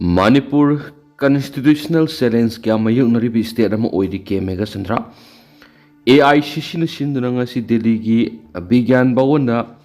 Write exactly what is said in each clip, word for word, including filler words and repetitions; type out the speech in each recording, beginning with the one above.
Manipur constitutional challenge ꯀꯌꯥ ꯃꯥꯌꯣꯛꯅꯔꯤꯕ state ꯑꯃ ꯑꯣꯏꯔꯤ ꯀꯦ ꯃꯦꯘꯆꯟꯗ꯭ꯔ꯫ ꯑꯦ ꯑꯥꯏ ꯁꯤ ꯁꯤꯅ ꯁꯤꯟꯗꯨꯅ ꯉꯁꯤ ꯗꯦꯜꯂꯤꯒꯤ ꯕꯤꯒ꯭ꯌꯥꯟ ꯚꯋꯟꯗ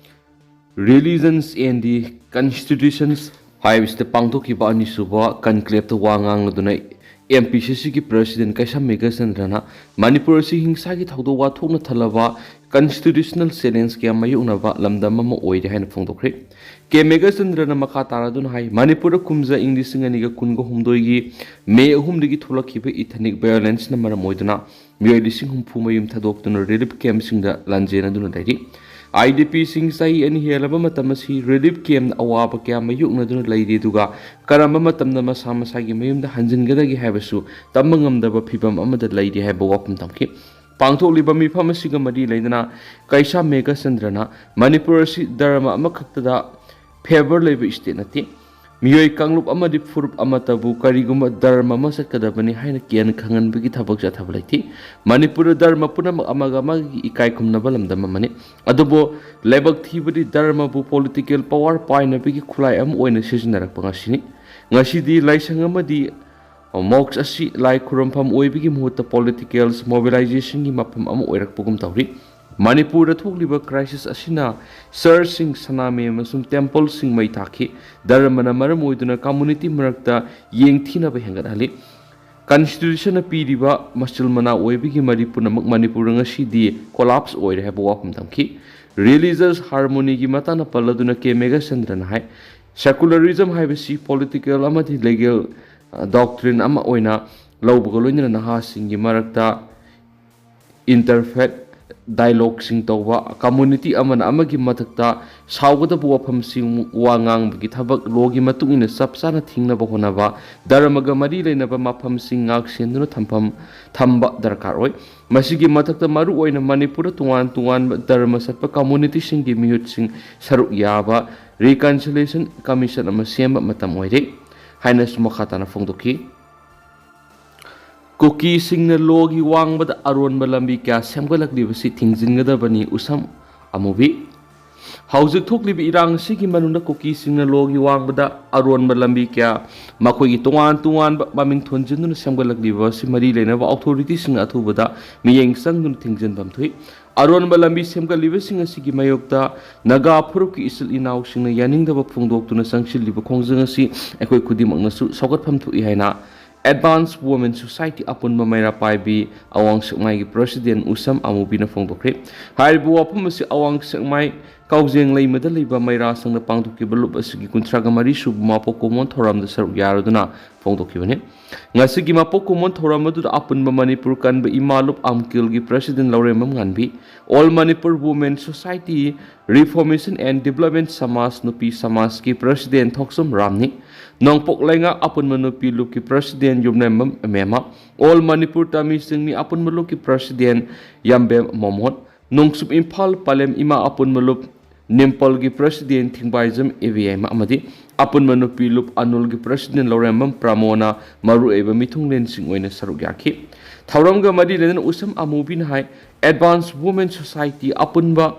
Religions and the Constitutions ꯍꯥꯏꯕꯁꯤꯗ ꯄꯥꯡꯊꯣꯛꯈꯤꯕ ꯑꯅꯤꯁꯨꯕ ꯀꯟꯀ꯭ꯂꯦꯞꯇ ꯋꯥ ꯉꯥꯡꯂꯗꯨꯅ ꯑꯦꯝ ꯄꯤ ꯁꯤ ꯁꯤꯒꯤ ꯄ꯭ꯔꯁꯤꯗꯦꯟ ꯀꯩꯁꯥꯝ ꯃꯦꯘꯆꯟꯗ꯭ꯔꯅ ꯃꯅꯤꯄꯨꯔ ꯑꯁꯤ ꯍꯤꯡꯁꯥꯒꯤ ꯊꯧꯗꯣꯛ ꯋꯥꯊꯣꯛꯅ ꯊꯜꯂꯕ ꯀꯟꯁꯇꯤꯇ꯭ꯌꯨꯁꯅꯦꯜ ꯆꯦꯂꯦꯟꯖ ꯀꯌꯥ ꯃꯥꯌꯣꯛꯅꯕ ꯂꯝꯗꯝ ꯑꯃ ꯑꯣꯏꯔꯦ ꯍꯥꯏꯅ ꯐꯣꯡꯗꯣꯛꯈ꯭ꯔꯦ꯫ ꯀꯦ ꯃꯦꯘꯆꯟꯗ꯭ꯔꯅ ꯃꯈꯥ ꯇꯥꯔꯗꯨꯅ ꯍꯥꯏ, ꯃꯅꯤꯄꯨꯔꯗ ꯀꯨꯝꯖꯥ ꯏꯪ ꯂꯤꯁꯤꯡ ꯑꯅꯤꯒ ꯀꯨꯟꯒ ꯍꯨꯝꯗꯣꯏꯒꯤ ꯃꯦ ꯑꯍꯨꯝꯗꯒꯤ ꯊꯣꯛꯂꯛꯈꯤꯕ ꯏꯊꯅꯤꯛ ꯚꯥꯏꯑꯣꯂꯦꯟꯁꯅ ꯃꯔꯝ ꯑꯣꯏꯗꯨꯅ ꯃꯤꯑꯣꯏ ꯂꯤꯁꯤꯡ ꯍꯨꯝꯐꯨ ꯃꯌꯨꯝ ꯊꯥꯗꯣꯛꯇꯨꯅ ꯔꯤꯂꯤꯐ ꯀꯦꯝꯞꯁꯤꯡꯗ ꯂꯥꯟꯖꯦꯟꯅꯗꯨꯅ ꯂꯩꯔꯤ꯫ ꯑꯥꯏ ꯗꯤ ꯄꯤꯁꯤꯡ ꯆꯍꯤ ꯑꯅꯤ ꯍꯦꯜꯂꯕ ꯃꯇꯝ ꯑꯁꯤ ꯔꯤꯂꯤꯐ ꯀꯦꯝꯞꯅ ꯑꯋꯥꯕ ꯀꯌꯥ ꯃꯥꯌꯣꯛꯅꯗꯨꯅ ꯂꯩꯔꯤ, ꯑꯗꯨꯒ ꯀꯔꯝꯕ ꯃꯇꯝꯗ ꯃꯁꯥ ꯃꯁꯥꯒꯤ ꯃꯌꯨꯝꯗ ꯍꯟꯖꯤꯟꯒꯗꯒꯦ ꯍꯥꯏꯕꯁꯨ ꯇꯝꯕ ꯉꯝꯗꯕ ꯐꯤꯕꯝ ꯑꯃꯗ ꯂꯩꯔꯤ ꯍꯥꯏꯕ ꯋꯥꯐꯝ ꯊꯝꯈꯤ꯫ ꯄꯥꯡꯊꯣꯛꯂꯤꯕ ꯃꯤꯐꯝ ꯑꯁꯤꯒ ꯃꯔꯤ ꯂꯩꯅꯅ ꯀꯩꯁꯥꯝ ꯃꯦꯘꯆꯟꯗ꯭ꯔꯅ ꯃꯅꯤꯄꯨꯔ ꯑꯁꯤ ꯙꯔꯃ ꯑꯃꯈꯛꯇꯗ ꯐꯦꯚꯔ ꯂꯩꯕ ꯁ꯭ꯇꯦꯠ ꯅꯠꯇꯦ꯫ ꯃꯤꯑꯣꯏ ꯀꯥꯡꯂꯨꯞ ꯑꯃꯗꯤ ꯐꯨꯔꯨꯞ ꯑꯃꯠꯇꯕꯨ ꯀꯔꯤꯒꯨꯝꯕ ꯙꯔꯃ ꯑꯃ ꯆꯠꯀꯗꯕꯅꯤ ꯍꯥꯏꯅ ꯀꯤꯍꯟ ꯈꯪꯍꯟꯕꯒꯤ ꯊꯕꯛ ꯆꯠꯊꯕ ꯂꯩꯇꯦ꯫ ꯃꯅꯤꯄꯨꯔꯗ ꯙꯔꯃ ꯄꯨꯝꯅꯃꯛ ꯑꯃꯒ ꯑꯃꯒꯤ ꯏꯀꯥꯏ ꯈꯨꯝꯅꯕ ꯂꯝꯗꯝ ꯑꯃꯅꯤ꯫ ꯑꯗꯨꯕꯨ ꯂꯥꯏꯕꯛ ꯊꯤꯕꯗꯤ ꯙꯔꯃꯕꯨ ꯄꯣꯂꯤꯇꯤꯀꯦꯜ ꯄꯋꯥꯔ ꯄꯥꯏꯅꯕꯒꯤ ꯈꯨꯠꯂꯥꯏ ꯑꯃ ꯑꯣꯏꯅ ꯁꯤꯖꯤꯟꯅꯔꯛꯄ ꯉꯁꯤꯅꯤ꯫ ꯉꯁꯤꯗꯤ ꯂꯥꯏꯁꯪ ꯑꯃꯗꯤ ꯃꯣꯛꯁ ꯑꯁꯤ ꯂꯥꯏ ꯈꯨꯔꯨꯝꯐꯝ ꯑꯣꯏꯕꯒꯤ ꯃꯍꯨꯠꯇ ꯄꯣꯂꯤꯇꯤꯀꯦꯜꯁ ꯃꯣꯕꯤꯂꯥꯏꯖꯦꯁꯟꯒꯤ ꯃꯐꯝ ꯑꯃ ꯑꯣꯏꯔꯛꯄꯒꯨꯝ ꯇꯧꯔꯤ꯫ ꯃꯅꯤꯄꯨꯔꯗ ꯊꯣꯛꯂꯤꯕ ꯀ꯭ꯔꯥꯏꯁꯤꯁ ꯑꯁꯤꯅ ꯆꯔꯆꯁꯤꯡ, ꯁꯅꯥꯃꯍꯤ ꯑꯃꯁꯨꯡ ꯇꯦꯝꯄꯜꯁꯤꯡ ꯃꯩ ꯊꯥꯈꯤ꯫ ꯙꯔꯃꯅ ꯃꯔꯝ ꯑꯣꯏꯗꯨꯅ ꯀꯝꯃ꯭ꯌꯨꯅꯤꯇꯤ ꯃꯔꯛꯇ ꯌꯦꯡꯊꯤꯅꯕ ꯍꯦꯟꯒꯠꯍꯜꯂꯤ꯫ ꯀꯟꯁꯇꯤꯇ꯭ꯌꯨꯁꯟꯅ ꯄꯤꯔꯤꯕ ꯃꯆꯤꯜ ꯃꯅꯥꯎ ꯑꯣꯏꯕꯒꯤ ꯃꯔꯤ ꯄꯨꯝꯅꯃꯛ ꯃꯅꯤꯄꯨꯔꯗ ꯉꯁꯤꯗꯤ ꯀꯣꯂꯥꯞꯁ ꯑꯣꯏꯔꯦ ꯍꯥꯏꯕ ꯋꯥꯐꯝ ꯊꯝꯈꯤ꯫ ꯔꯤꯂꯤꯖꯁ ꯍꯥꯔꯃꯣꯅꯤꯒꯤ ꯃꯇꯥꯡꯗ ꯄꯜꯂꯗꯨꯅ ꯀꯦ ꯃꯦꯘꯆꯟꯗ꯭ꯔꯅ ꯍꯥꯏ, ꯁꯦꯀꯨꯂꯔꯤꯖꯝ ꯍꯥꯏꯕꯁꯤ ꯄꯣꯂꯤꯇꯤꯀꯦꯜ ꯑꯃꯗꯤ ꯂꯤꯒꯦꯜ ꯗꯣꯛꯇ꯭ꯔꯤꯟ ꯑꯃ ꯑꯣꯏꯅ ꯂꯧꯕꯒ ꯂꯣꯏꯅꯅ ꯅꯍꯥꯁꯤꯡꯒꯤ ꯃꯔꯛꯇ ꯏꯟꯇꯔꯐꯦꯠ ꯗꯥꯏꯂꯣꯒꯁꯤꯡ ꯇꯧꯕ, ꯀꯝꯃ꯭ꯌꯨꯅꯤꯇꯤ ꯑꯃꯅ ꯑꯃꯒꯤ ꯃꯊꯛꯇ ꯁꯥꯎꯒꯗꯕ ꯋꯥꯐꯝꯁꯤꯡ ꯋꯥ ꯉꯥꯡꯕꯒꯤ ꯊꯕꯛ ꯂꯣꯒꯤ ꯃꯇꯨꯡ ꯏꯟꯅ ꯆꯞ ꯆꯥꯅ ꯊꯤꯡꯅꯕ ꯍꯣꯠꯅꯕ, ꯙꯔꯃꯒ ꯃꯔꯤ ꯂꯩꯅꯕ ꯃꯐꯝꯁꯤꯡ ꯉꯥꯛ ꯁꯦꯟꯗꯨꯅ ꯊꯝꯐꯝ, ꯊꯝꯕ ꯗꯔꯀꯥꯔ ꯑꯣꯏ꯫ ꯃꯁꯤꯒꯤ ꯃꯊꯛꯇ ꯃꯔꯨꯑꯣꯏꯅ ꯃꯅꯤꯄꯨꯔꯗ ꯇꯣꯉꯥꯟ ꯇꯣꯉꯥꯟꯕ ꯙꯔꯃ ꯆꯠꯄ ꯀꯝꯃ꯭ꯌꯨꯅꯤꯇꯤꯁꯤꯡꯒꯤ ꯃꯤꯍꯨꯠꯁꯤꯡ ꯁꯔꯨꯛ ꯌꯥꯕ ꯔꯤꯀꯟꯁꯤꯂꯤꯌꯦꯁꯟ ꯀꯃꯤꯁꯟ ꯑꯃ ꯁꯦꯝꯕ ꯃꯇꯝ ꯑꯣꯏꯔꯦ ꯍꯥꯏꯅꯁꯨ ꯃꯈꯥ ꯇꯥꯅ ꯐꯣꯡꯗꯣꯛꯈꯤ꯫ ꯀꯨꯀꯤꯁꯤꯡꯅ ꯂꯣꯒꯤ ꯋꯥꯡꯃꯗ ꯑꯔꯣꯟꯕ ꯂꯝꯕꯤ ꯀꯌꯥ ꯁꯦꯝꯒꯠꯂꯛꯂꯤꯕꯁꯤ ꯊꯤꯡꯖꯤꯟꯒꯗꯕꯅꯤ, ꯎꯁꯝ ꯑꯃꯨꯕꯤ꯫ ꯍꯧꯖꯤꯛ ꯊꯣꯛꯂꯤꯕ ꯏꯔꯥꯡ ꯑꯁꯤꯒꯤ ꯃꯅꯨꯡꯗ ꯀꯨꯀꯤꯁꯤꯡꯅ ꯂꯣꯒꯤ ꯋꯥꯡꯃꯗ ꯑꯔꯣꯟꯕ ꯂꯝꯕꯤ ꯀꯌꯥ, ꯃꯈꯣꯏꯒꯤ ꯇꯣꯉꯥꯟ ꯇꯣꯉꯥꯟꯕ ꯃꯃꯤꯡ ꯊꯣꯟꯖꯤꯟꯗꯨꯅ ꯁꯦꯝꯒꯠꯂꯛꯂꯤꯕ ꯑꯁꯤ ꯃꯔꯤ ꯂꯩꯅꯕ ꯑꯣꯊꯣꯔꯤꯇꯤꯁꯤꯡꯅ ꯑꯊꯨꯕꯗ ꯃꯤꯠꯌꯦꯡ ꯆꯪꯗꯨꯅ ꯊꯤꯡꯖꯤꯟꯐꯝ ꯊꯣꯛꯏ꯫ ꯑꯔꯣꯟꯕ ꯂꯝꯕꯤ ꯁꯦꯝꯒꯠꯂꯤꯕꯁꯤꯡ ꯑꯁꯤꯒꯤ ꯃꯥꯌꯣꯛꯇ ꯅꯥꯒꯥ ꯐꯨꯔꯨꯞꯀꯤ ꯏꯆꯤꯜ ꯏꯅꯥꯎꯁꯤꯡꯅ ꯌꯥꯅꯤꯡꯗꯕ ꯐꯣꯡꯗꯣꯛꯇꯨꯅ ꯆꯪꯁꯤꯜꯂꯤꯕ ꯈꯣꯡꯖꯪ ꯑꯁꯤ ꯑꯩꯈꯣꯏ ꯈꯨꯗꯤꯡꯃꯛꯅꯁꯨ ꯁꯧꯒꯠꯐꯝ ꯊꯣꯛꯏ ꯍꯥꯏꯅ Advanced Women Society ꯑꯄꯨꯟꯕ ꯃꯩꯔꯥ ꯄꯥꯏꯕꯤ ꯑꯋꯥꯡ ꯁꯦꯛꯃꯥꯏꯒꯤ ꯄ꯭ꯔꯁꯤꯗꯦꯟ ꯎꯁꯝ ꯑꯃꯨꯕꯤꯅ ꯐꯣꯡꯗꯣꯛꯈ꯭ꯔꯦ꯫ ꯍꯥꯏꯔꯤꯕ ꯋꯥꯐꯝ ꯑꯁꯤ ꯑꯋꯥꯡ ꯁꯦꯛꯃꯥꯏ ꯀꯥꯎꯖꯦꯡ ꯂꯩꯃꯗ ꯂꯩꯕ ꯃꯩꯔꯥ ꯁꯪꯗ ꯄꯥꯡꯊꯣꯛꯈꯤꯕ ꯂꯨꯞ ꯑꯁꯤꯒꯤ ꯀꯨꯟꯊ꯭ꯔꯥꯒ ꯃꯔꯤ ꯁꯨꯕ ꯃꯄꯣꯛ ꯀꯨꯝꯑꯣꯟ ꯊꯧꯔꯝꯗ ꯁꯔꯨꯛ ꯌꯥꯔꯗꯨꯅ ꯐꯣꯡꯗꯣꯛꯈꯤꯕꯅꯤ꯫ ꯉꯁꯤꯒꯤ ꯃꯄꯣꯛ ꯀꯨꯝꯑꯣꯟ ꯊꯧꯔꯝ ꯑꯗꯨꯗ ꯑꯄꯨꯟꯕ ꯃꯅꯤꯄꯨꯔ ꯀꯟꯕ ꯏꯃꯥ ꯂꯨꯞ ꯑꯝꯀꯤꯜꯒꯤ president Laurembam ꯉꯥꯟꯕꯤ, All Manipur Women Society Reformation and Development ꯁꯃꯥꯖ ꯅꯨꯄꯤ ꯁꯃꯥꯖꯀꯤ ꯄ꯭ꯔꯁꯤꯗꯦꯟ ꯊꯣꯛꯆꯝ ꯔꯥꯝꯅꯤ, ꯅꯣꯡꯄꯣꯛ ꯂꯩꯉꯥꯛ ꯑꯄꯨꯟꯕ ꯅꯨꯄꯤ ꯂꯨꯞꯀꯤ ꯄ꯭ꯔꯁꯤꯗꯦꯟ ꯌꯨꯝꯂꯦꯝꯕꯝ ꯃꯦꯃ, All Manipur ꯇꯃꯤ ꯆꯤꯡꯃꯤ ꯑꯄꯨꯟꯕ ꯂꯨꯞꯀꯤ ꯄ꯭ꯔꯁꯤꯗꯦꯟ ꯌꯥꯝꯕꯦꯝ ꯃꯣꯃꯣꯟ, ꯅꯣꯡꯆꯨꯞ ꯏꯝꯐꯥꯜ ꯄꯂꯦꯝ ꯏꯃꯥ ꯑꯄꯨꯟꯕ ꯂꯨꯞ ꯅꯤꯝꯄꯜꯒꯤ ꯄ꯭ꯔꯁꯤꯗꯦꯟ ꯊꯤꯡꯕꯥꯏꯖꯝ ꯏꯕꯦꯝꯃ ꯑꯃꯗꯤ ꯑꯄꯨꯟꯕ ꯅꯨꯄꯤ ꯂꯨꯞ ꯑꯅꯨꯜꯒꯤ ꯄ꯭ꯔꯁꯤꯗꯦꯟ ꯂꯧꯔꯦꯝꯕꯝ ꯄ꯭ꯔꯃꯣꯅ ꯃꯔꯨꯑꯣꯏꯕ ꯃꯤꯊꯨꯡꯂꯦꯟꯁꯤꯡ ꯑꯣꯏꯅ ꯁꯔꯨꯛ ꯌꯥꯈꯤ꯫ ꯊꯧꯔꯝꯒ ꯃꯔꯤ ꯂꯩꯅꯅ ꯎꯁꯝ ꯑꯃꯨꯕꯤꯅ ꯍꯥꯏ, Advanced Women Society ꯑꯄꯨꯟꯕ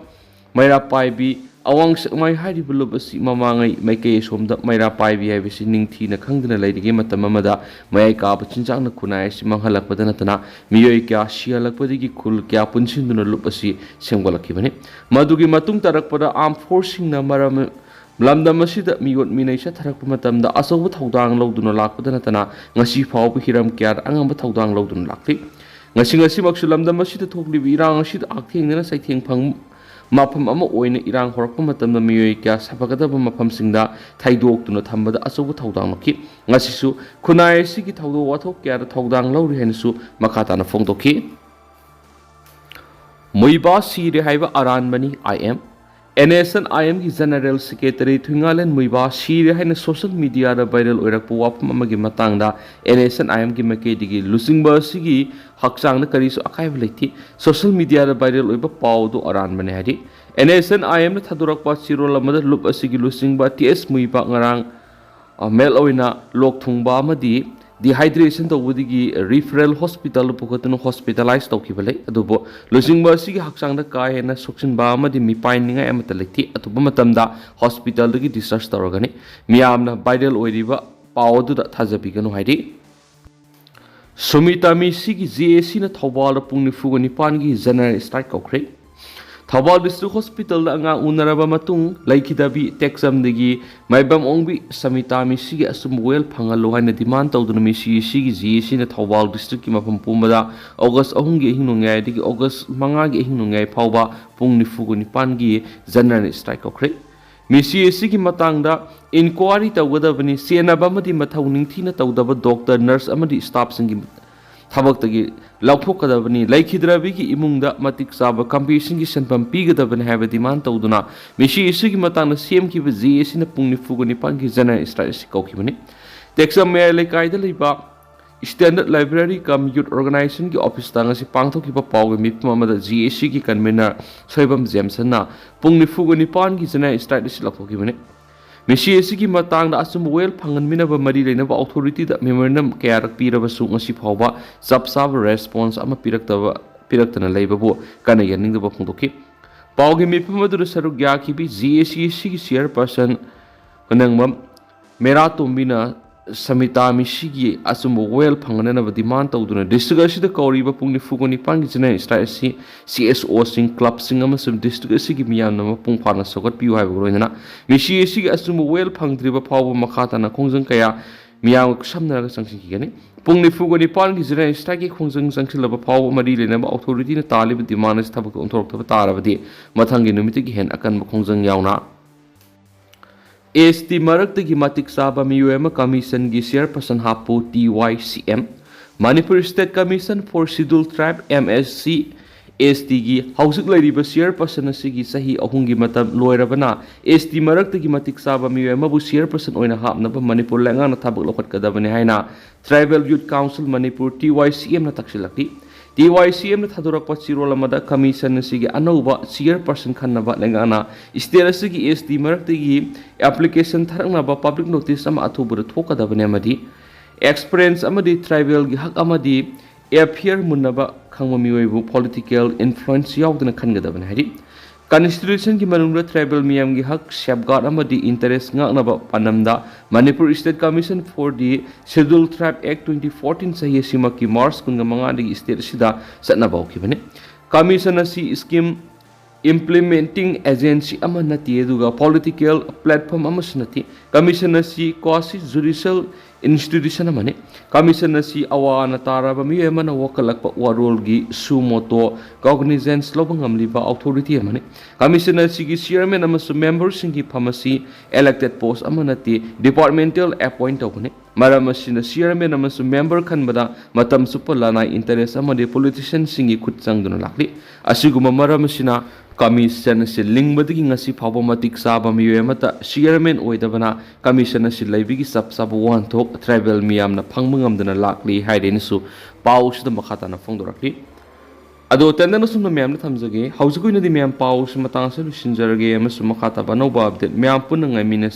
ꯃꯩꯔꯥ ꯄꯥꯏꯕꯤ ꯑꯋꯥꯡ ꯁꯦꯛꯃꯥꯏ ꯍꯥꯏꯔꯤꯕ ꯂꯨꯞ ꯑꯁꯤ ꯃꯃꯥꯡꯉꯩ ꯃꯥꯏꯀꯩ ꯑꯁꯣꯝꯗ ꯃꯩꯔꯥ ꯄꯥꯏꯕꯤ ꯍꯥꯏꯕꯁꯤ ꯅꯤꯡꯊꯤꯅ ꯈꯪꯗꯅ ꯂꯩꯔꯤꯉꯩ ꯃꯇꯝ ꯑꯃꯗ ꯃꯌꯥꯏ ꯀꯥꯕ ꯆꯤꯟꯖꯥꯛꯅ ꯈꯨꯟꯅꯥꯏ ꯑꯁꯤ ꯃꯥꯡꯍꯜꯂꯛꯄꯗ ꯅꯠꯇꯅ ꯃꯤꯑꯣꯏ ꯀꯌꯥ ꯁꯤꯍꯜꯂꯛꯄꯗꯒꯤ ꯈꯨꯜ ꯀꯌꯥ ꯄꯨꯟꯁꯤꯟꯗꯨꯅ ꯂꯨꯞ ꯑꯁꯤ ꯁꯦꯝꯒꯠꯂꯛꯈꯤꯕꯅꯤ꯫ ꯃꯗꯨꯒꯤ ꯃꯇꯨꯡ ꯇꯥꯔꯛꯄꯗ armed forceꯁꯤꯡꯅ ꯃꯔꯝ ꯂꯝꯗꯝ ꯑꯁꯤꯗ ꯃꯤꯑꯣꯠ ꯃꯤꯅꯩ ꯆꯠꯊꯔꯛꯄ ꯃꯇꯝꯗ ꯑꯆꯧꯕ ꯊꯧꯗꯥꯡ ꯂꯧꯗꯨꯅ ꯂꯥꯛꯄꯗ ꯅꯠꯇꯅ ꯉꯁꯤ ꯐꯥꯎꯕ ꯍꯤꯔꯝ ꯀꯌꯥꯗ ꯑꯉꯝꯕ ꯊꯧꯗꯥꯡ ꯂꯧꯗꯨꯅ ꯂꯥꯛꯂꯤ꯫ ꯉꯁꯤ ꯉꯁꯤꯃꯛꯁꯨ ꯂꯝꯗꯝ ꯑꯁꯤꯗ ꯊꯣꯛꯂꯤꯕ ꯏꯔꯥꯡ ꯑꯁꯤꯗ ꯍꯛꯊꯦꯡꯅꯅ ꯆꯩꯊꯦꯡ ꯐꯪ ꯃꯐꯝ ꯑꯃ ꯑꯣꯏꯅ ꯏꯔꯥꯡ ꯍꯧꯔꯛꯄ ꯃꯇꯝꯗ ꯃꯤꯑꯣꯏ ꯀꯌꯥ ꯁꯥꯐꯒꯗꯕ ꯃꯐꯝꯁꯤꯡꯗ ꯊꯩꯗꯣꯛꯇꯨꯅ ꯊꯝꯕꯗ ꯑꯆꯧꯕ ꯊꯧꯗꯥꯡ ꯂꯧꯈꯤ꯫ ꯉꯁꯤꯁꯨ ꯈꯨꯟꯅꯥꯏ ꯑꯁꯤꯒꯤ ꯊꯧꯗꯣꯛ ꯋꯥꯊꯣꯛ ꯀꯌꯥꯗ ꯊꯧꯗꯥꯡ ꯂꯧꯔꯤ ꯍꯥꯏꯅꯁꯨ ꯃꯈꯥ ꯇꯥꯅ ꯐꯣꯡꯗꯣꯛꯈꯤ꯫ ꯃꯨꯏꯕꯥ ꯁꯤꯔꯦ ꯍꯥꯏꯕ ꯑꯔꯥꯟꯕꯅꯤ, I M꯫ N S N I Mꯒꯤ General Secretary ꯊꯨꯏꯉꯥꯂꯦꯟ ꯃꯨꯏꯕꯥ ꯁꯤꯔꯦ ꯍꯥꯏꯅ social mediaꯗ viral ꯑꯣꯏꯔꯛꯄ ꯋꯥꯐꯝ ꯑꯃꯒꯤ ꯃꯇꯥꯡꯗ N S N I Mꯒꯤ ꯃꯥꯏꯀꯩꯗꯒꯤ ꯂꯨꯆꯤꯡꯕ ꯑꯁꯤꯒꯤ ꯍꯛꯆꯥꯡꯗ ꯀꯔꯤꯁꯨ ꯑꯀꯥꯏꯕ ꯂꯩꯇꯦ꯫ Social mediaꯗ viral ꯑꯣꯏꯕ ꯄꯥꯎ ꯑꯗꯨ ꯑꯔꯥꯟꯕꯅꯤ ꯍꯥꯏꯔꯤ꯫ N S N I Mꯅ ꯊꯥꯗꯣꯔꯛꯄ ꯆꯦꯔꯣꯜ ꯑꯃꯗ ꯂꯨꯞ ꯑꯁꯤꯒꯤ ꯂꯨꯆꯤꯡꯕ T S ꯃꯨꯏꯕꯥ ꯉꯔꯥꯡ, ꯑ, ꯃꯦꯜ ꯑꯣꯏꯅ ꯂꯣꯛ ꯊꯨꯡꯕ ꯑꯃꯗꯤ ꯗꯤꯍꯥꯏꯗ꯭ꯔꯦꯁꯟ ꯇꯧꯕꯗꯒꯤ ꯔꯤꯐꯔꯦꯜ ꯍꯣꯁꯄꯤꯇꯥꯜꯗ ꯄꯨꯈꯠꯇꯨꯅ ꯍꯣꯁꯄꯤꯇꯥꯂꯥꯏꯁ ꯇꯧꯈꯤꯕ ꯂꯩ꯫ ꯑꯗꯨꯕꯨ ꯂꯨꯆꯤꯡꯕ ꯑꯁꯤꯒꯤ ꯍꯛꯆꯥꯡꯗ ꯀꯥ ꯍꯦꯟꯅ ꯁꯣꯛꯆꯤꯟꯕ ꯑꯃꯗꯤ ꯃꯤꯄꯥꯏꯅꯤꯡꯉꯥꯏ ꯑꯃꯠꯇ ꯂꯩꯇꯦ꯫ ꯑꯊꯨꯕ ꯃꯇꯝꯗ ꯍꯣꯁꯄꯤꯇꯥꯜꯗꯒꯤ ꯗꯤꯁꯆꯥꯔꯖ ꯇꯧꯔꯒꯅꯤ꯫ ꯃꯤꯌꯥꯝꯅ ꯚꯥꯏꯔꯦꯜ ꯑꯣꯏꯔꯤꯕ ꯄꯥꯎ ꯑꯗꯨꯗ ꯊꯥꯖꯕꯤꯒꯅꯨ ꯍꯥꯏꯔꯤ꯫ ꯁꯨꯃꯤꯇꯥ ꯃꯤꯁꯤꯒꯤ ꯖꯦ ꯑꯦ ꯁꯤꯅ ꯊꯧꯕꯥꯜꯗ ꯄꯨꯡ ꯅꯤꯐꯨꯒ ꯅꯤꯄꯥꯟꯒꯤ ꯖꯦꯅꯔꯦꯜ ꯁ꯭ꯇ꯭ꯔꯥꯏꯛ ꯀꯧꯈ꯭ꯔꯦ꯫ ꯊꯧꯕꯥꯜ ꯗꯤꯁꯇ꯭ꯔꯤꯛ ꯍꯣꯁꯄꯤꯇꯥꯜꯗ ꯑꯉꯥꯡ ꯎꯅꯔꯕ ꯃꯇꯨꯡ ꯂꯩꯈꯤꯗꯕꯤ ꯇꯦꯛꯆꯝꯗꯒꯤ ꯃꯥꯏꯕꯝ ꯑꯣꯡꯕꯤ ꯁꯃꯤꯇꯥ ꯃꯤꯁꯤꯒꯤ ꯑꯆꯨꯝꯕ ꯋꯥꯌꯦꯜ ꯐꯪꯍꯜꯂꯨ ꯍꯥꯏꯅ ꯗꯤꯃꯥꯟ ꯇꯧꯗꯨꯅ ꯃꯤꯁꯤ ꯑꯁꯤꯒꯤ ꯖꯦ ꯑꯦ ꯁꯤꯅ ꯊꯧꯕꯥꯜ ꯗꯤꯁꯇ꯭ꯔꯤꯛꯀꯤ ꯃꯐꯝ ꯄꯨꯝꯕꯗ ꯑꯣꯒꯁ ꯑꯍꯨꯝꯒꯤ ꯑꯍꯤꯡ ꯅꯣꯡꯌꯥꯏꯗꯒꯤ ꯑꯣꯒꯁ ꯃꯉꯥꯒꯤ ꯑꯍꯤꯡ ꯅꯣꯡꯌꯥꯏ ꯐꯥꯎꯕ ꯄꯨꯡ ꯅꯤꯐꯨꯒ ꯅꯤꯄꯥꯟꯒꯤ ꯖꯦꯅꯔꯦꯜ ꯁ꯭ꯇ꯭ꯔꯥꯏꯛ ꯀꯧꯈ꯭ꯔꯦ꯫ ꯃꯤꯁꯤ ꯑꯁꯤꯒꯤ ꯃꯇꯥꯡꯗ ꯏꯟꯀ꯭ꯋꯥꯔꯤ ꯇꯧꯒꯗꯕꯅꯤ꯫ ꯆꯦꯟꯅꯕ ꯑꯃꯗꯤ ꯃꯊꯧ ꯅꯤꯡꯊꯤꯅ ꯇꯧꯗꯕ ꯗꯣꯛꯇꯔ, ꯅꯔꯁ ꯑꯃꯗꯤ ꯁ꯭ꯇꯥꯐꯁꯤꯡꯒꯤ ꯊꯕꯛꯇꯒꯤ ꯂꯧꯊꯣꯛꯀꯗꯕꯅꯤ꯫ ꯂꯩꯈꯤꯗ꯭ꯔꯕꯤꯒꯤ ꯏꯃꯨꯡꯗ ꯃꯇꯤꯛ ꯆꯥꯕ ꯀꯝꯄꯦꯟꯁꯦꯁꯟꯒꯤ ꯁꯦꯟꯐꯝ ꯄꯤꯒꯗꯕꯅꯤ ꯍꯥꯏꯕ ꯗꯤꯃꯥꯟ ꯇꯧꯗꯨꯅ ꯃꯤꯁꯤ ꯑꯁꯤꯒꯤ ꯃꯇꯥꯡꯗ ꯁꯦꯝꯈꯤꯕ ꯖꯦ ꯑꯦ ꯁꯤꯅ ꯄꯨꯡ ꯅꯤꯐꯨꯒ ꯅꯤꯄꯥꯟꯒꯤ ꯖꯦꯅꯔꯦꯜ ꯁ꯭ꯇ꯭ꯔꯥꯏꯛ ꯑꯁꯤ ꯀꯧꯈꯤꯕꯅꯤ꯫ ꯇꯦꯛꯆꯝ ꯃꯌꯥꯏ ꯂꯩꯀꯥꯏꯗ ꯂꯩꯕ ꯁ꯭ꯇꯦꯟꯗꯔꯗ ꯂꯥꯏꯕ꯭ꯔꯦꯔꯤ ꯀꯝ ꯌꯨꯠ ꯑꯣꯔꯒꯅꯥꯏꯖꯦꯁꯟꯒꯤ ꯑꯣꯐꯤꯁꯇ ꯉꯁꯤ ꯄꯥꯡꯊꯣꯛꯈꯤꯕ ꯄꯥꯎꯒꯤ ꯃꯤꯐꯝ ꯑꯃꯗ ꯖꯦ ꯑꯦ ꯁꯤꯒꯤ ꯀꯟꯚꯤꯅꯔ ꯁꯣꯏꯕꯝ ꯖꯦꯝꯁꯟꯅ ꯄꯨꯡ ꯅꯤꯐꯨꯒ ꯅꯤꯄꯥꯟꯒꯤ ꯖꯦꯅꯔꯦꯜ ꯁ꯭ꯇ꯭ꯔꯥꯏꯛ ꯑꯁꯤ ꯂꯥꯎꯊꯣꯛꯈꯤꯕꯅꯤ꯫ ꯃꯤꯁꯤ ꯑꯁꯤꯒꯤ ꯃꯇꯥꯡꯗ ꯑꯆꯨꯝꯕ ꯋꯥꯌꯦꯜ ꯐꯪꯍꯟꯕꯤꯅꯕ ꯃꯔꯤ ꯂꯩꯅꯕ ꯑꯣꯊꯣꯔꯤꯇꯤꯗ ꯃꯦꯃꯣꯔꯦꯟꯗꯝ ꯀꯌꯥꯔꯛ ꯄꯤꯔꯕꯁꯨ ꯉꯁꯤ ꯐꯥꯎꯕ ꯆꯞ ꯆꯥꯕ ꯔꯦꯁꯄꯣꯟꯁ ꯑꯃ ꯄꯤꯔꯛꯇꯕ, ꯄꯤꯔꯛꯇꯅ ꯂꯩꯕꯕꯨ ꯀꯟꯅ ꯌꯥꯅꯤꯡꯗꯕ ꯐꯣꯡꯗꯣꯛꯈꯤ꯫ ꯄꯥꯎꯒꯤ ꯃꯤꯐꯝ ꯑꯗꯨꯗ ꯁꯔꯨꯛ ꯌꯥꯈꯤꯕꯤ ꯖꯦ ꯑꯦ ꯁꯤ ꯑꯁꯤꯒꯤ ꯆꯤꯌꯔꯄꯔꯁꯟ ꯀꯣꯅꯪꯕꯝ ꯃꯦꯔꯥꯇꯣꯝꯕꯤꯅ ꯁꯃꯤꯇꯥ ꯃꯤꯁꯤꯒꯤ ꯑꯆꯨꯝꯕ ꯋꯥꯌꯦꯜ ꯐꯪꯍꯟꯅꯅꯕ ꯗꯤꯃꯥꯟ ꯇꯧꯗꯨꯅ ꯗꯤꯁꯇ꯭ꯔꯤꯛ ꯑꯁꯤꯗ ꯀꯧꯔꯤꯕ ꯄꯨꯡ ꯅꯤꯐꯨꯒ ꯅꯤꯄꯥꯟꯒꯤ ꯖꯦꯅꯔꯦꯜ ꯁ꯭ꯇ꯭ꯔꯥꯏꯛ ꯑꯁꯤ ꯁꯤ ꯑꯦꯁ ꯑꯣꯁꯤꯡ, ꯀ꯭ꯂꯕꯁꯤꯡ ꯑꯃꯁꯨꯡ ꯗꯤꯁꯇ꯭ꯔꯤꯛ ꯑꯁꯤꯒꯤ ꯃꯤꯌꯥꯝꯅ ꯃꯄꯨꯡ ꯐꯥꯅ ꯁꯧꯒꯠꯄꯤꯌꯨ ꯍꯥꯏꯕꯒ ꯂꯣꯏꯅꯅ ꯃꯤꯁꯤ ꯑꯁꯤꯒꯤ ꯑꯆꯨꯝꯕ ꯋꯥꯌꯦꯜ ꯐꯪꯗ꯭ꯔꯤꯕ ꯐꯥꯎꯕ ꯃꯈꯥ ꯇꯥꯅ ꯈꯣꯡꯖꯪ ꯀꯌꯥ ꯃꯤꯌꯥꯝꯒ ꯈꯨꯠꯁꯝꯅꯔꯒ ꯆꯪꯁꯤꯟꯈꯤꯒꯅꯤ꯫ ꯄꯨꯡ ꯅꯤꯐꯨꯒ ꯅꯤꯄꯥꯟꯒꯤ ꯖꯦꯅꯔꯦꯜ ꯁ꯭ꯇ꯭ꯔꯥꯏꯛꯀꯤ ꯈꯣꯡꯖꯪ ꯆꯪꯁꯤꯜꯂꯕ ꯐꯥꯎꯕ ꯃꯔꯤ ꯂꯩꯅꯕ ꯑꯣꯊꯣꯔꯤꯇꯤꯅ ꯇꯥꯜꯂꯤꯕ ꯗꯤꯃꯥꯟ ꯑꯁꯤ ꯊꯕꯛꯇ ꯑꯣꯟꯊꯣꯔꯛꯇꯕ ꯇꯥꯔꯕꯗꯤ ꯃꯊꯪꯒꯤ ꯅꯨꯃꯤꯠꯇꯒꯤ ꯍꯦꯟꯅ ꯑꯀꯟꯕ ꯈꯣꯡꯖꯪ ꯌꯥꯎꯅ ꯑꯦꯁ ꯇꯤ ꯃꯔꯛꯇꯒꯤ ꯃꯇꯤꯛ ꯆꯥꯕ ꯃꯤꯑꯣꯏ ꯑꯃ ꯀꯃꯤꯁꯟꯒꯤ ꯆꯤꯌꯔꯄꯔꯁꯟ ꯍꯥꯞꯄꯨ T Y C M. Manipur state commission for scheduled tribe, M S C, S ꯇꯤꯒꯤ ꯍꯧꯖꯤꯛ ꯂꯩꯔꯤꯕ ꯆꯤꯌꯔꯄꯔꯁꯟ ꯑꯁꯤꯒꯤ ꯆꯍꯤ ꯑꯍꯨꯝꯒꯤ ꯃꯇꯝ ꯂꯣꯏꯔꯕꯅ ꯑꯦꯁ ꯇꯤ ꯃꯔꯛꯇꯒꯤ ꯃꯇꯤꯛ ꯆꯥꯕ ꯃꯤꯑꯣꯏ ꯑꯃꯕꯨ ꯆꯤꯌꯔꯄꯔꯁꯟ ꯑꯣꯏꯅ ꯍꯥꯞꯅꯕ ꯃꯅꯤꯄꯨꯔ ꯂꯩꯉꯥꯛꯅ ꯊꯕꯛ ꯂꯧꯈꯠꯀꯗꯕꯅꯤ ꯍꯥꯏꯅ ꯇ꯭ꯔꯥꯏꯕꯦꯜ ꯌꯨꯠ ꯀꯥꯎꯟꯁꯤꯜ ꯃꯅꯤꯄꯨꯔ, ꯇꯤ ꯋꯥꯏ ꯁꯤ ꯑꯦꯝꯅ ꯇꯛꯁꯤꯜꯂꯛꯂꯤ꯫ ꯇꯤ ꯋꯥꯏ ꯁꯤ ꯑꯦꯝꯅ ꯊꯥꯗꯣꯔꯛꯄ ꯆꯦꯔꯣꯜ ꯑꯃꯗ ꯀꯃꯤꯁꯟ ꯑꯁꯤꯒꯤ ꯑꯅꯧꯕ ꯆꯤꯌꯔꯄꯔꯁꯟ ꯈꯟꯅꯕ ꯂꯩꯉꯥꯛꯅ ꯁ꯭ꯇꯦꯠ ꯑꯁꯤꯒꯤ ꯑꯦꯁ ꯇꯤ ꯃꯔꯛꯇꯒꯤ ꯑꯦꯄ꯭ꯂꯤꯀꯦꯁꯟ ꯊꯥꯔꯛꯅꯕ ꯄꯕ꯭ꯂꯤꯛ ꯅꯣꯇꯤꯁ ꯑꯃ ꯑꯊꯨꯕꯗ ꯊꯣꯛꯀꯗꯕꯅꯤ ꯑꯃꯗꯤ ꯑꯦꯛꯁꯄꯔꯤꯌꯦꯟꯁ ꯑꯃꯗꯤ ꯇ꯭ꯔꯥꯏꯕꯦꯜꯒꯤ ꯍꯛ ꯑꯃꯗꯤ ꯑꯦꯐꯤꯌꯔ ꯃꯨꯟꯅꯕ ꯈꯪꯕ ꯃꯤꯑꯣꯏꯕꯨ ꯄꯣꯂꯤꯇꯤꯀꯦꯜ ꯏꯟꯐ꯭ꯂꯨꯌꯦꯟꯁ ꯌꯥꯎꯗꯅ ꯈꯟꯒꯗꯕꯅꯤ ꯍꯥꯏꯔꯤ꯫ ꯀꯟꯁꯇꯤꯇ꯭ꯌꯨꯁꯟꯒꯤ ꯃꯅꯨꯡꯗ ꯇ꯭ꯔꯥꯏꯕꯦꯜ ꯃꯤꯌꯥꯝꯒꯤ ꯍꯛ ꯁꯦꯞꯒꯥꯔꯗ ꯑꯃꯗꯤ interest ꯉꯥꯛꯅꯕ ꯄꯥꯟꯗꯝꯗ Manipur State Commission for the Scheduled Tribe Act twenty fourteen ꯆꯍꯤ ꯑꯁꯤꯃꯛꯀꯤ ꯃꯥꯔꯆ ꯀꯨꯟꯒ ꯃꯉꯥꯗꯒꯤ ꯁ꯭ꯇꯦꯠ ꯑꯁꯤꯗ ꯆꯠꯅꯕ ꯍꯧꯈꯤꯕꯅꯤ꯫ ꯀꯃꯤꯁꯟ ꯑꯁꯤ ꯁ꯭ꯀꯤꯝ ꯏꯝꯄ꯭ꯂꯤꯃꯦꯟꯇꯤꯡ ꯑꯦꯖꯦꯟꯁꯤ ꯑꯃ ꯅꯠꯇꯦ, ꯑꯗꯨꯒ ꯄꯣꯂꯤꯇꯤꯀꯦꯜ ꯄ꯭ꯂꯦꯠꯐꯣꯝ ꯑꯃꯁꯨ ꯅꯠꯇꯦ꯫ ꯀꯃꯤꯁꯟ ꯑꯁꯤ ꯀ꯭ꯋꯥꯁꯤ ꯖꯨꯗꯤꯁꯤꯌꯦꯜ ꯏꯟꯁꯇꯤꯇ꯭ꯌꯨꯁꯟ ꯑꯃꯅꯤ꯫ ꯀꯃꯤꯁꯟ ꯑꯁꯤ ꯑꯋꯥ ꯑꯅꯥ ꯇꯥꯔꯕ ꯃꯤꯑꯣꯏ ꯑꯃꯅ ꯋꯥꯀꯠꯂꯛꯄ ꯋꯥꯔꯣꯜꯒꯤ ꯁꯨ ꯃꯣꯇꯣ ꯀꯣꯒꯅꯤꯖꯦꯟꯁ ꯂꯧꯕ ꯉꯝꯂꯤꯕ ꯑꯣꯊꯣꯔꯤꯇꯤ ꯑꯃꯅꯤ꯫ ꯀꯃꯤꯁꯟ ꯑꯁꯤꯒꯤ ꯆꯤꯌꯔꯃꯦꯟ ꯑꯃꯁꯨꯡ ꯃꯦꯝꯕꯔꯁꯤꯡꯒꯤ ꯐꯝ ꯑꯁꯤ ꯏꯂꯦꯛꯇꯦꯗ ꯄꯣꯁ ꯑꯃ ꯅꯠꯇꯦ, ꯗꯤꯄꯥꯔꯠꯃꯦꯟꯇꯦꯜ ꯑꯦꯄꯣꯏꯟꯠ ꯇꯧꯕꯅꯤ꯫ ꯃꯔꯝ ꯑꯁꯤꯅ ꯆꯤꯌꯔꯃꯦꯟ ꯑꯃꯁꯨꯡ ꯃꯦꯝꯕꯔ ꯈꯟꯕꯗ ꯃꯇꯝ ꯆꯨꯞꯄ ꯂꯅꯥꯏ ꯏꯟꯇꯔꯦꯁ ꯑꯃꯗꯤ ꯄꯣꯂꯤꯇꯤꯁꯤꯌꯟꯁꯤꯡꯒꯤ ꯈꯨꯠ ꯆꯪꯗꯨꯅ ꯂꯥꯛꯂꯤ꯫ ꯑꯁꯤꯒꯨꯝꯕ ꯃꯔꯝ ꯑꯁꯤꯅ ꯀꯃꯤꯁꯟ ꯑꯁꯤ ꯂꯤꯡꯕꯗꯒꯤ ꯉꯁꯤ ꯐꯥꯎꯕ ꯃꯇꯤꯛ ꯆꯥꯕ ꯃꯤꯑꯣꯏ ꯑꯃꯠꯇ ꯆꯤꯌꯔꯃꯦꯟ ꯑꯣꯏꯗꯕꯅ ꯀꯃꯤꯁꯟ ꯑꯁꯤ ꯂꯩꯕꯒꯤ ꯆꯞ ꯆꯥꯕ ꯋꯥꯍꯟꯊꯣꯛ ꯇ꯭ꯔꯥꯏꯕꯦꯜ ꯃꯤꯌꯥꯝꯅ ꯐꯪꯕ ꯉꯝꯗꯅ ꯂꯥꯛꯂꯤ ꯍꯥꯏꯔꯦꯅꯁꯨ ꯄꯥꯎꯁꯤꯗ ꯃꯈꯥ ꯇꯥꯅ ꯐꯣꯡꯗꯣꯔꯛꯂꯤ꯫ ꯑꯗꯣ ꯇꯦꯟꯗꯟ ꯑꯁꯨꯝꯅ ꯃꯌꯥꯝꯗ ꯊꯝꯖꯒꯦ꯫ ꯍꯧꯖꯤꯛꯀꯤ ꯑꯣꯏꯅꯗꯤ ꯃꯌꯥꯝ ꯄꯥꯎꯁꯤ ꯃꯇꯥꯡ ꯑꯁꯤꯗ ꯂꯣꯏꯁꯤꯟꯖꯔꯒꯦ ꯑꯃꯁꯨꯡ ꯃꯈꯥ ꯇꯥꯕ ꯑꯅꯧꯕ ꯑꯞꯗꯦꯠ ꯃꯌꯥꯝ ꯄꯨꯟꯅ ꯉꯥꯏꯃꯤꯟꯅꯁꯤ꯫